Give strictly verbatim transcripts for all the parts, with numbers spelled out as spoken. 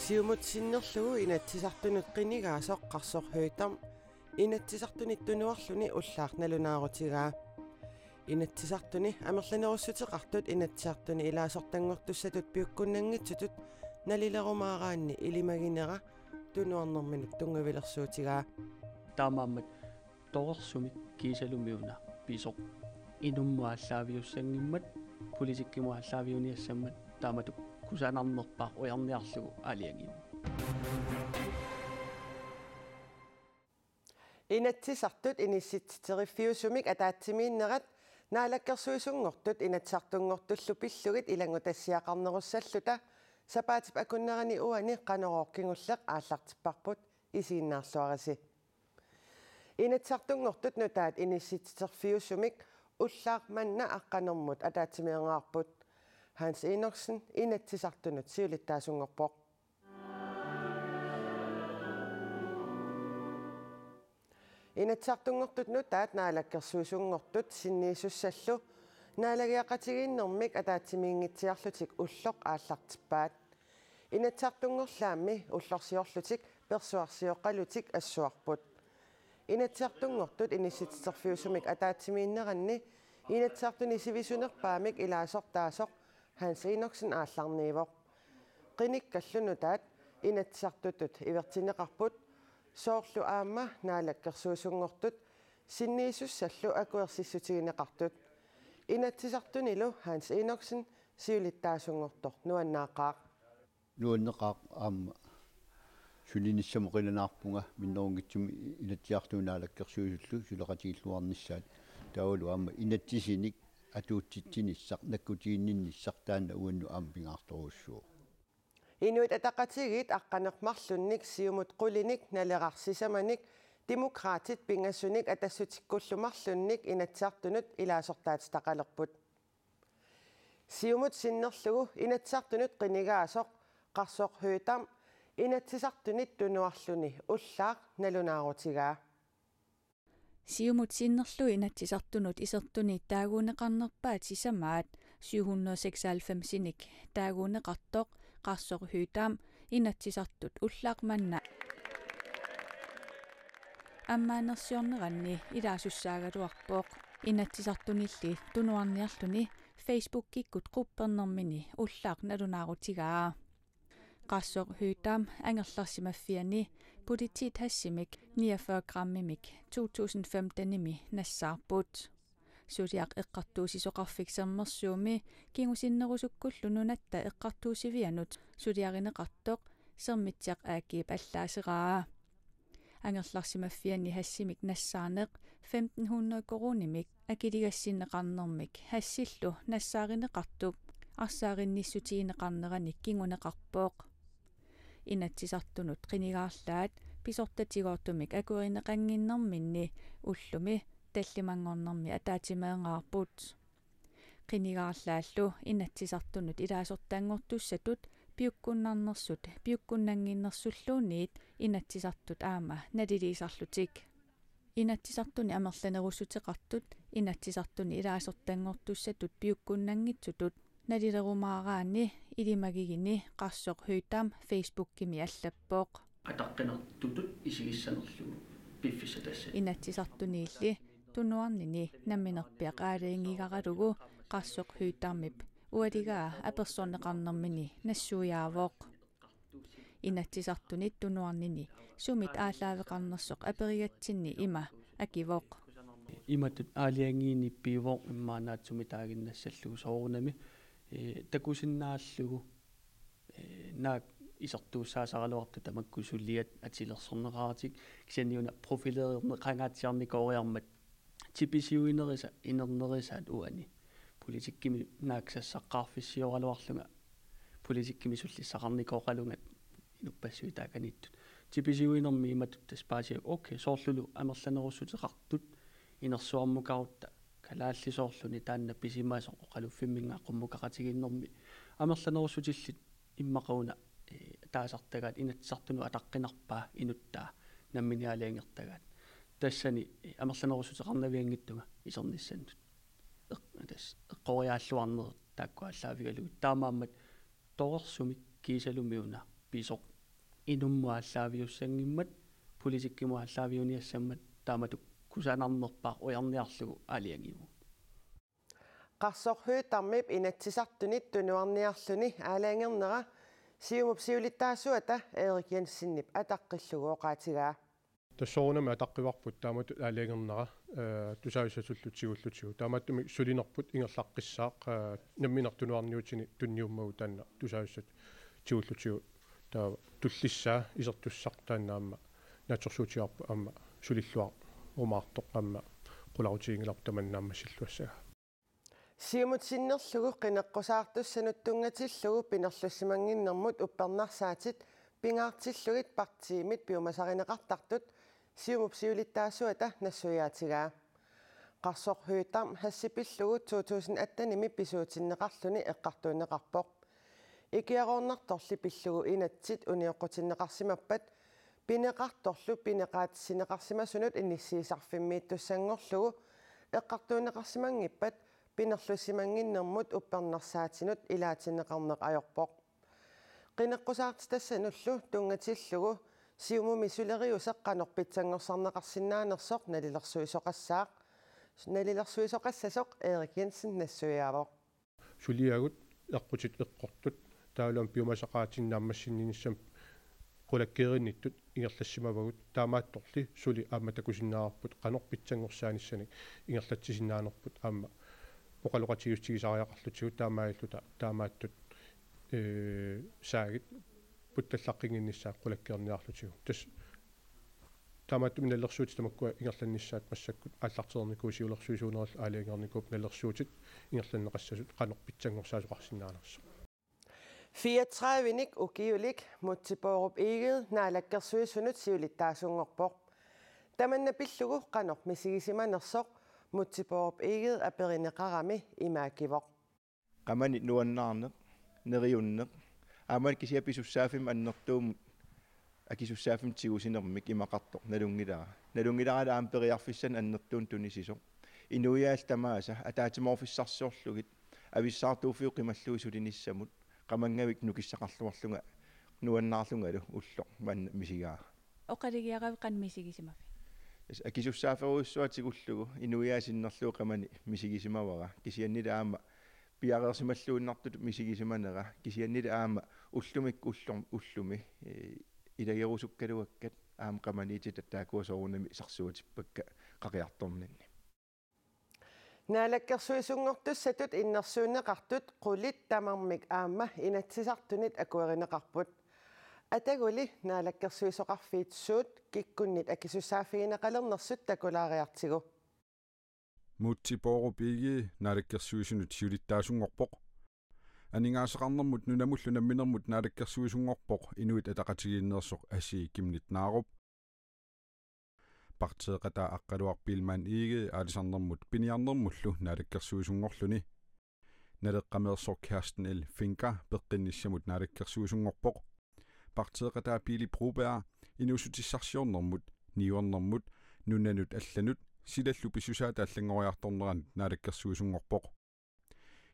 Siumut sinnerlugu Inatsisartunut qinigaasoq Qarsooq Høegh-Dam Inatsisartunit tunuarluni ullaaq nalunaarutigaa. Inatsisartuni amerlanerussuteqartut Inatsisartuni ilaasortanngortussatut piukkunnanngitsutut nalilerumaaraanni ilimaginera tunuarnerminut tunngavilersuutigaa. Taamaammat torersumik kiisalumi una pisoq inummut aallaaviussanngimmat, politikkimut aallaaviuniassammat taamatut kusanarnerpaaq ujarniarlugu aalajangiimmat. Inatsisartut inissitsiteriffiusumik ataatsimiinnerat naalakkersuisunngortut Inatsisartunngortullu pillugit ilanngutassiaqarnerussalluta sapaatip akunnerani uani Qanorooq kingulleq aallartipparput, isiginnaarluarisi. Inatsisartunngortut nutaat inissitsiterfiusumik ullaaq manna aqqanermut ataatsimeereerput. Hans Enoksen Inatsisartunut siulittaasunngorpoq. Inatsisartunngortut nutaat naalakkersuisunngortut sinniisussallu naalagiaqatigiinnermik ataatsimiinngitsiarlutik ulloq aallartippaat. Inatsisartunngorlaammi ullorsiorlutik persuarsioqalutik assuarput. Inatsisartunngortut inissitsiterfiusumik ataatsimiinneranni Inatsisartuni sivisunerpaamik ilaasortaasoq Hans Enoksen aallarniivoq. Qinikkallu nutaat Inatsisartutut ivertinneqarput, soorlu aamma naalakkersuisunngortut sinniisussallu akuersissutigineqartut. Inatsisartunilu Hans Enoksen siulittaasunngortoq nuannaaqaaq. Nuanneqaaq aamma sulinissamut qilanaarpunga minnerunngitsumik Inatsisartuni naalakkersuisullu suleqatigilluarnissaat, taavalu aamma inatsisinik atuutsitsinissaq, nakkutiginninnissaq taanna uannut aamma pingaartorujussuuvoq. Inuit Ataqatigiit aqqaneq-marlunnik, Siumut qulinik, Naleraq sisamanik, Demokraatit pingasunik Atassutikkullu marlunnik Inatsisartunut ilaasortaatitaqalerput. Siumut sinnerlugu Inatsisartunut qinigaasoq Qarsooq Høegh-Dam Inatsisartunit tunuarluni ullaaq nalunaarutigaa. Siumut sinnerlugu Inatsisartunut isertuni taaguunneqarnerpaat sisamaat syv hundrede seksoghalvfemsinik taaguunneqartoq Qarsooq Høegh-Dam Inatsisartut ullaaq manna ammaanersiorneranni ilaasussaagaluarpoq. Inatsisartunilli tunuarniarluni Facebookikkut quppernermini ullaaq nalunaarutigaa. Qarsooq Høegh-Dam angerlarsimaffiani politiit hashimik niogfyrre grammimik to tusind femtenimi nassaarput. Suliaq Eqqartuussisoqarfik Sermersuumi kingusinnerusukkullu Nunatta Eqqartuussivianut suliarineqartoq Sermitsiaq A G-p allaaseraa. Angerlarsimaffiani hashimik nassaaneq femten hundrede koruunimik akiligassinneqarnermik hashillu nassaarineqartup arsaarinnissutigineqarnerani kinguneqarpoq. Inatsisartunut qinigaarlaat pisortatigoortumik akuerineqannginnerminni ullumi tallimanngornermi ataatsimeereerput. Qinigaarlaallu Inatsisartunut ilaasortanngortussatut piukkunnarnersut piukkunnannginnersulluunniit Inatsisartut aamma naliliisarlutik. Inatsisartuni amerlanerussuteqartut Inatsisartuni ilaasortanngortussatut piukkunnanngitsutut nalilerumaaraanni ilimagigini Qarsooq Høegh-Dam Facebookimi allappoq. Ataqqinartutut isigissanerlugu piffissaq tassa. Inatsisartuniilli tunuarnini namminerpiaq aalajangigaralugu Qarsooq Høegh-Damip ualigaa apersorneqarnermini nassuiaavoq. Inatsisartunit tunuarnini sumit aallaaveqarnersoq aperigatsinni ima akivoq. Imatut aalajangiinippiuvoq immaqa naatsumik taaginnassallugu soorunami, ee, takusinnaallugu, ee, naak isertuussaasaraluartut tamakku suliat atilersorneqaratik, kisianni una profileerneqangaatsiarnikooriarmat tipisiuinerisa inernerisaat uani. Politikkimi naak sassaqqaarfissioraluarlunga politikkimi sullissaqarnikooqalunga inuppassuit taakaniittut. Tipisiuinermi imatut tassa paasiaq, okay, soorlulu amerlanerussuteqartut inersuarmukarutta kalaallisoorluni taanna pisimasoq oqaluffimminngaanniit qummukaqatigiinnermi amerlanerussutillit immaqa una, ee, taasartagaat Inatsisartunut ataqqinarpaa inuttaa nammineq aalajangertagaat. Tassani, ee, amerlanerussuteqarnavianngitsunga isernissannut. Eq-, tassa eqqoriaalluarnerit taakku aallaavigalugit. Taamaammat torersumik kiisalumi una pisoq Inummut aallaaviussanngimmat, politikkimut aallaaviuniassammat taamatut kusanarnerpaaq ujarniarlugu aalajangiuvoq. Qarsoq Høegh-Damip Inatsisartunit tunuarniarluni aalajangernera Siumup siulittaasuata Erik Jensenip ataqqillugu oqaatigaa. Tassa soorunami ataqqivarput taamatut aalajangernera, eh, tusagassatullu tigullutigu. Taamaattumik sulinerput ingerlaqqissaaq, eh, nammineq tunuarniutini tunniummagu taanna tusagassat tigullutigu. Taava tullissaa isertussaq taanna aamma naatsorsuutigaarput aamma sulilluarumaartoq aamma qularutiginngilarput tamanna aamma silluassagaa. Siumut sinnerlugu qineqqusaartussanut tunngatillugu pinerlussimannginnermut uppernarsaatit pingaartillugit partiimit piumasarineqartartut Siumup siulittaasuata nassuiaatigaa. Qarsoq Høegh-Dam hashipillugu to tusind attenimi pisuutinneqarluni eqqartuunneqarpoq. Ikiaroornartorli pillugu inatsit unioqqutinneqarsimappat pineqartorlu pineqaatissinneqarsimasunut inissiisarfimmiittussanngorlugu eqqartuunneqarsimanngippat pinerlussimannginnermut uppernarsaatinut ilaatinneqarneq ajorpoq. Qineqqusaartitassanullu tunngatillugu Siumumi suleriuseq qanoq pitsanngorsarneqarsinnaanersoq nalilersuisoqassaaq, nalilersuisoqassasoq Erik Jensen nassuiaavoq. Suliagut eqqutit eqqortut taavalu aamma piumasaqaatit naammassinniinnissamut qulakkeerinnittut ingerlassimavagut, taamaattorli suli aamma takusinnaavarput qanoq pitsanngorsaanissanik ingerlatsisinnaanerput aamma oqaloqatigiissutigisariaqarlutigu taamaalilluta taamaattut, eh, saagit puttallaqqinngitsut qulakkeerniarlutigu. Tassa taamaattumik nalilersuutit tamakkua ingerlannissaat massakkut aallartereernikuuvoq, siulersuisuunerlu aalajangereernikuupput nalilersuutit ingerlanneqassasut qanoq pitsanngorsaasoqarsinnaanersoq. Fireogtredivenik ukiulik Múte Bourup Egede Naalakkersuisunut siulittaasunngorpoq. Tamanna pillugu qanoq misigisimanersoq Múte Bourup Egede aperineqarami imaakivoq. Qamani nuannaarneq, neriunneq, aamma kisianni pisussaaffimmi annertuumik akisussaaffimmik tigusinermik imaqartoq nalunngilara. Nalunngilara aamma periarfissanik annertuumik tunisisoq. Inuiaat tamaasa ataatsimoorfissarsiorlugit avissaartuuffiup qimallugit sulinissamut qamanngavik nukissaqarluarlunga nuannaarlungalu ulloq manna misigaara. Oqalugiaravit qanoq misigisimavit? Tassa akisussaafferujussuaq tigullugu inuiaat sinnerlugu qamani misigisimavara. Kisiannili aamma piareersimalluinnartutut misigisimanera, kisiannili aamma ullumikkut ullor-, ullumi, eh, ilagerusukkaluakkat aamma qamaniititat taakkua soorunami sarsuutippakka qaqiartorninni. Naalakkersuisunngortussatut innersuunneqartut qulit tamarmik aamma Inatsisartunit akuerineqarput. Ataguli naalakkersuisoqarfiit suut kikkunnit akisussaaffigineqalernersut takulaariartigu. Múte Bourup Egede Naalakkersuisunut siulittaasunngorpoq. Aningaasaqarnermut nunamullu namminermut naalakkersuisunngorpoq Inuit Ataqatigiinneersoq Asii Chemnitz Narup. Partiiqataa Aqqaluaq Biilmann Egede aalisarnermut piniarnermullu naalakkersuisunngorluni. Naleqqameersoq Kirsten L. Fencker peqqinnissamut naalakkersuisunngorpoq. Partiiqataa Pele Broberg inuussutissarsiornermut, niuernermut, nunanut allanut, silallu pissusaata allanngoriartorneranut naalakkersuisunngorpoq.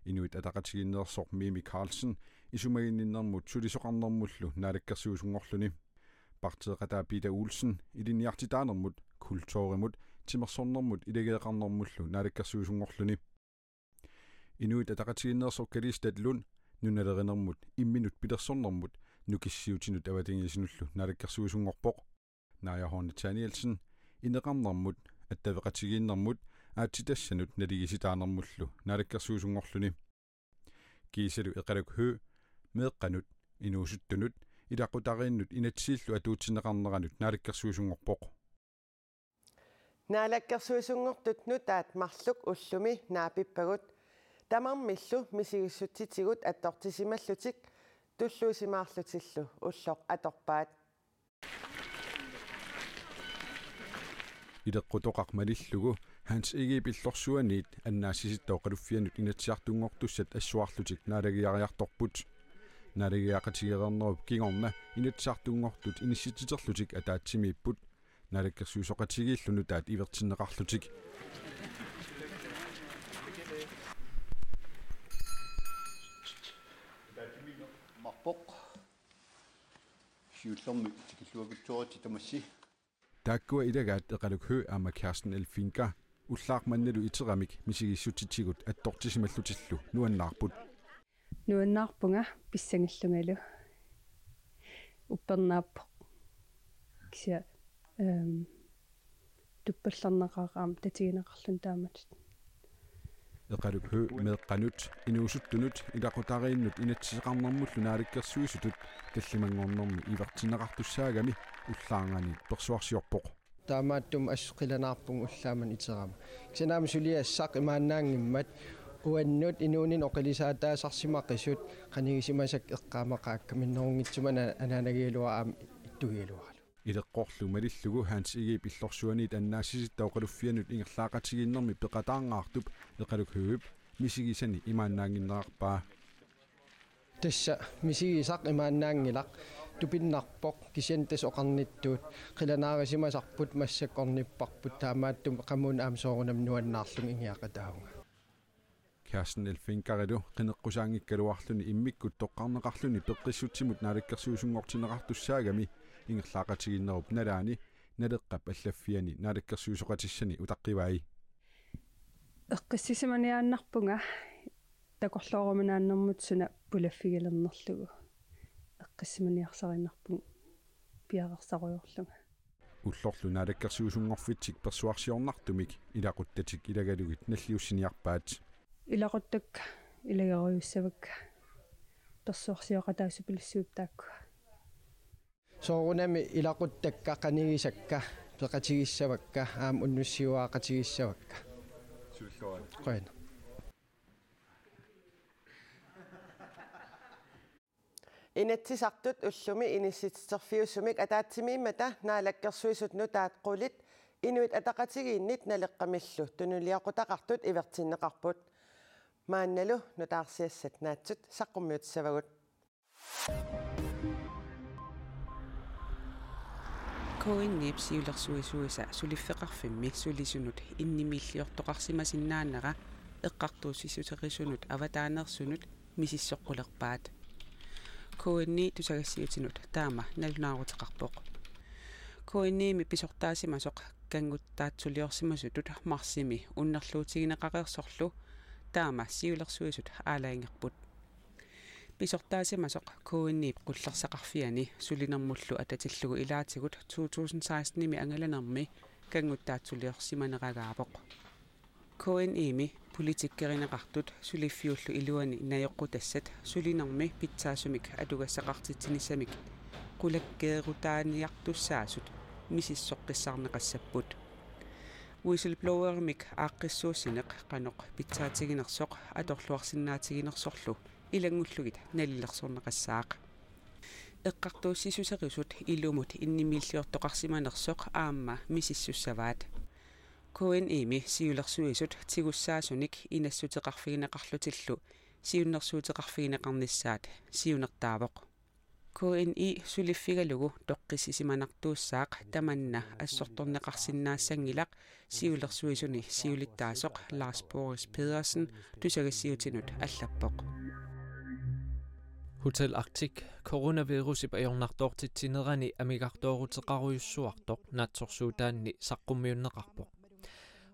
Inuit Ataqatigiinneersoq Mimi Karlsen isumaginninnermut sulisoqarnermullu naalakkersuisunngorluni. Partiiqataa Peter Olsen ilinniartitaanermut, kulturimut, timersornermut ilageeqarnermullu naalakkersuisunngorluni. Inuit Ataqatigiinneersoq Kalistat Lund nunalerinermut, imminut pilersornermut, nukissiutinut avatangiisinullu naalakkersuisunngorpoq. Naja Horne Danielsen ineqarnermut, attaveqatigiinnermut, aatsitassanut naligiissitaanermullu naalakkersuisunngorluni. Kiisalu Eqaluk Høegh meeqqanut, inuusuttunut, ilaqutariinnut inatsisillu atuutsinneqarneranut naalakkersuisunngorpoq. Naalakkersuisunngortut nutaat marluk ullumi naapippagut. Tamarmillu misigissutsitigut attortisimallutik tulluusimaarlutillu ulloq atorpaat. Ileqqutoqaq malillugu Hans Egedep illorsuaniit annaassisitta oqaluffianut Inatsisartunngortussat assuarlutik naalagiariartorput. Naalagiaqatigeereernerup kingorna Inatsisartunngortut inissitsiterlutik ataatsimiipput. Naalakkersuisoqatigiillu nutaat ivertinneqarlutik. Marpoq. Juullermi tikilluakutsooritsi tamassi. Taakkua ilagaat Eqaluk Høegh aamma Kerstin Elfinka ullaaq mannalu iteramik misigissutsitigut attortisimallutillu nuannaarput. Nuannaarpunga pissangillungalu. Uppernaappoq. Kisianni, ehm, tuppallernaqaaq aamma tatigineqarluni taamatut. Eqaluk Høegh meeqqanut, inuusuttunut, ilaqutariinnut inatsiseqarnermullu naalakkersuisutut tallimanngornermi ivertinneqartussaagami ullaarnganiit persuarsiorpoq. Taamaattumik assut qilanaarpunga ullaaq manna iterama. Kisianni aamma suliassaq imaannaanngimmat uannut inuuninni oqilisaataasarsimaqisut qanigisimasakka eqqaamaqaakka minnerunngitsumik ana-, anaanagigaluarama ittugigaluaralu. Ileqqorlu malillugu Hans Egedep illorsuaniit annaasisitta oqaluffianut ingerlaaqatigiinnermi peqataarngaartup Eqaluk Høeghip misigisani imaannaannginnerarpaa. Tassa misigisaq imaannaanngilaq, tupinnarpoq kisianni tassa oqarnittut qilanaarisimasarput massakkut ornipparput, taamaattumik qamuuna aamma soorunami nuannaarlunga ingiaqataavunga. Kerstin Elfinkarilu qineqqusaanngikkaluarluni immikkut toqqarneqarluni peqqissutsimut naalakkersuisunngortinneqartussaagami ingerlaaqatigiinnerup nalaani Naleqqap allaffiani naalakkersuisooqatissani utaqqivai. Eqqissisimaniaannarpunga takorlooruminaannermut suna pulaffigilernerlugu. Eqqissisimaniarsariinnarpunga piareersarujoorlunga. Ullorlu naalakkersuisunngorfitsik persuarsiornartumik ilaquttatik ilagalugit nalliussiniarpaat. Ilaquttakka ilagerujussavakka persuarsioqataassupilussuupput taakku. Soorunami ilaquttakka qanigisakka peqatigissavakka aamma unnussiuaaqatigissavakka. Qujan. Inatsisartut ullumi inissitsiterfiusumik ataatsimiimmata Naalakkersuisut nutaat qulit Inuit Ataqatigiinnit Naleqqamillu tunuliaqutaqartut ivertinneqarput. Maannalu nutaarsiassat naatsut saqqummiutissavagut. K N I-p siulersuisuisa suliffeqarfimmi sulisunut innimiilliortoqarsimasinnaanera eqqartuussissuserisunut avataanersunut misissoqqulerpaat. K N I tusagassiutinut taama nalunaaruteqarpoq. K N I-mi pisortaasimasoq kannguttaatsuliorsimasutut marsimi unnerluutigineqareersorlu taama siulersuisut aalajangerput. Pisortaasimasoq K N I-p qullersaqarfiani sulinermullu atatillugu ilaatigut to tusind seksten-imi angalanermi kannguttaatsuliorsimaneragaavoq. K N I-mi politikkerineqartut suliffiullu iluani najoqqutassat sulinermi pitsaasumik atugassaqartitsinissamik qulakkeerutaaniartussaasut misissoqqissaarneqassapput. Whistleblowerimik aaqqissuussineq qanoq pitsaatiginersoq atorluarsinnaatiginersorlu ilanngullugit nalilersorneqassaaq. Eqqartuussissuserisut ilumut innimiilliortoqarsimanersoq aamma misissussavaat. K N I-mi siulersuisut tigussaasunik inassuteqarfigineqarlutillu siunnersuuteqarfigineqarnissaat siunertaavoq. K N I suliffigalugu toqqissisimanartuussaaq tamanna assortorneqarsinnaassanngilaq, siulersuisuni siulittaasoq Lars Boris Pedersen tusagassiutinut allappoq. Hotel Arctic coronavirusip ajornartoortitsinerani amigartooruteqarujussuartoq naatsorsuutaanni saqqummiunneqarpoq.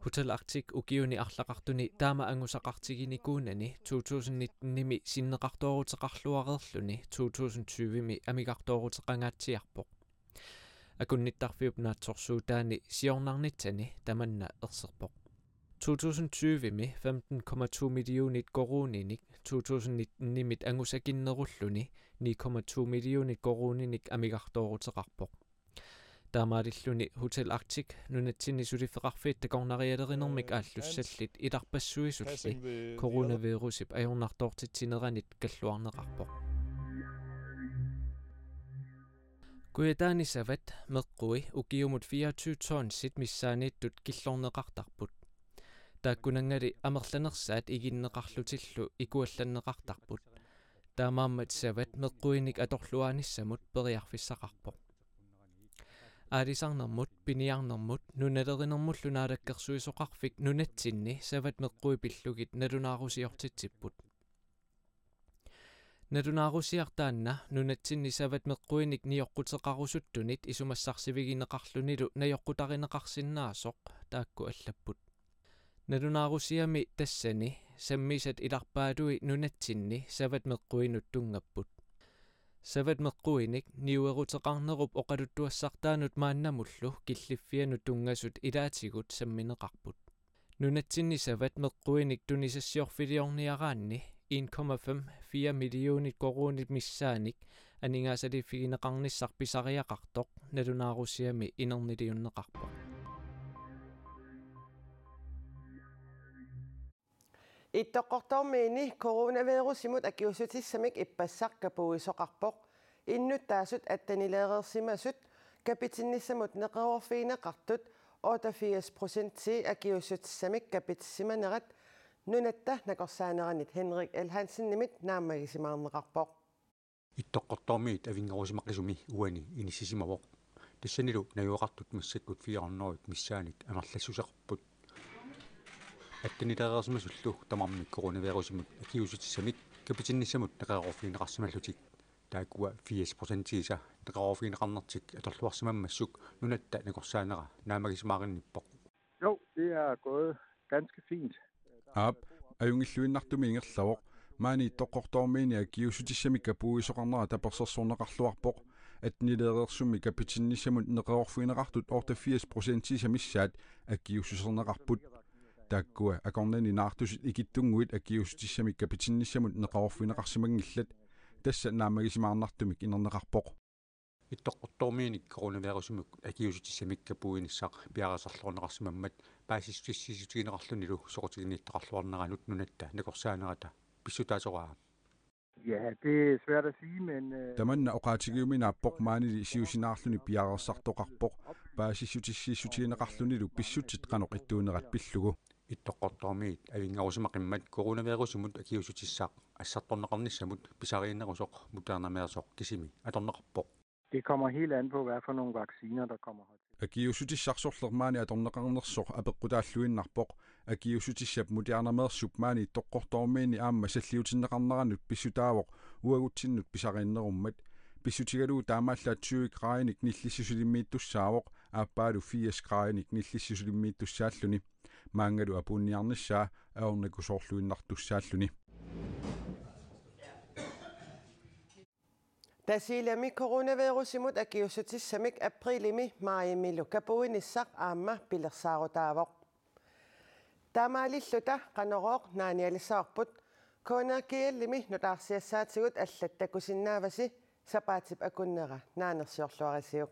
Hotel Arctic ukiuni arlaqartuni taama angusaqartiginikuunani to tusind nitten-imi sinneqartooruteqarluareerluni to tusind tyve-mi amigartooruteqangaatsiarpoq. Akunnittarfiup naatsorsuutaani siornarnissani tamanna erserpoq. To tusind tyve-mi femten komma to millionit koruuninik to tusind nitten-imit angusakinnerulluni ni komma to millionit koruuninik amigartooruteqarpoq. Taamaalilluni Hotel Arctic nunatsinni suliffeqarfiit takornarialerinermik aallussallit ilarpassuisulli coronavirusip ajornartoortitsineranit kalluarneqarpoq. Kujataani savat meqqui ukiumut fireogtyve tonsit missaanniittut killorneqartarput. Taakkunanngali amerlanersaat iginneqarlutillu ikuallanneqartarput. Taamaammat savat meqquinik atorluaanissamut periarfissaqarpoq. Aalisarnermut, piniarnermut, nunalerinermullu naalakkersuisoqarfik nunatsinni savat meqqui pillugit nalunaarusiortitsipput. Nalunaarusiaq taanna nunatsinni savat meqquinik nioqquteqarusuttunit isumassarsivigineqarlunilu najoqqutarineqarsinnaasoq, taakku allapput. Nalunaarusiami tassani sammisat ilarpaatui nunatsinni savat meqquinnut tunngapput. Savat meqquinik niueruteqarnerup oqaluttuassartaanut maannamullu killiffianut tunngasut ilaatigut sammineqarput. Nunatsinni savat meqquinik tunisassiorfiliorniaraanni en komma fem fire millionit koruunit missaanik aningaasaliiffigineqarnissaq pisariaqartoq nalunaarusiami inerniliunneqarpoq. Ittoqqortoormiini coronavirusimut akiuussutissamik ippassaq kapuisoqarpoq. Innuttaasut attenileereersimasut kapitinnissamut neqeroorfigineqartut otteogfirs procentii akiuussutissamik kapitissimanerat nunatta nakorsaaneranit Henrik L. Hansenimit naammagisimaarneqarpoq. Ittoqqortoormiit avinngarusimaqisumi uani inissisimavoq. Tassanilu najugaqartut massakkut fire hundrede missaannik amerlassuseqarput. Attenileereersimasullu tamarmik coronavirusimut akiuussutissamik kapitinnissamut neqeroorfigineqarsimallutik. Taakkua firs procentiisa neqeroorfigineqarnertik atorluarsimammassuk nunatta nakorsaanera naammagisimaarinniarpoq. Jo, det er gået ganske fint. Aap, ajunngilluinnartumik ingerlavoq. Maani Ittoqqortoormiini akiuussutissamik kapuisoqarnera tapersersorneqarluarpoq. Attenileereersummi kapitinnissamut neqeroorfigineqartut otteogfirs procentiisa missaat akiuussuserneqarput. Taakkua akornanni naartusut ikittunnguit akiuussutissamik kapitinnissamut neqeroorfigineqarsimanngillat. Tassa naammagisimaarnartumik inerneqarpoq. Ittoqqortoormiinik coronavirusimut akiuussutissamik kapuinissaq piareersarluarneqarsimammat paasissutissiissutigineqarlunilu soqutiginnittaqarluarneranut nunatta nakorsaanerata pissutaasoraa. Ja, det er svært at sige, men, øh, Tamanna oqaatigiuminaappoq, maanili siusinaarluni piareersartoqarpoq, paasissutissiissutigineqarlunilu pissutsit qanoq ittuunerat pillugu. Ittoqqortoormiit avinngarusimaqimmat coronavirusimut akiuussutissaq assartorneqarnissamut pisariinnerusoq Modernameersoq kisimi atorneqarpoq. Det kommer helt an på, hvad for nogle vacciner, der kommer hertil. Akiuussutissarsorleq maani atorneqarnersoq apeqqutaalluinnarpoq. Akiuussutissap Modernameersup maani Ittoqqortoormiini aamma salliutinneqarneranut pissutaavoq uagutsinnut pisariinnerummat. Pissutigalugu taamaallaat tyve graadinik nillissusilimmiittussaavoq, aappaalu firs graadinik nillissusilimmiittussaalluni. Maanngalu apuunniarnissaa ajornakusoorluinnartussaalluni. Tasiilami coronavirusimut akiuussutissamik aprilimi maajimilu kapuinissaq aamma pilersaarutaavoq. Taamaalilluta Qanorooq naanialissavarput. K N R G L-imi nutaarsiassaatigut allat takusinnaavasi, sapaatip akunnera naanersiorluarisiuk.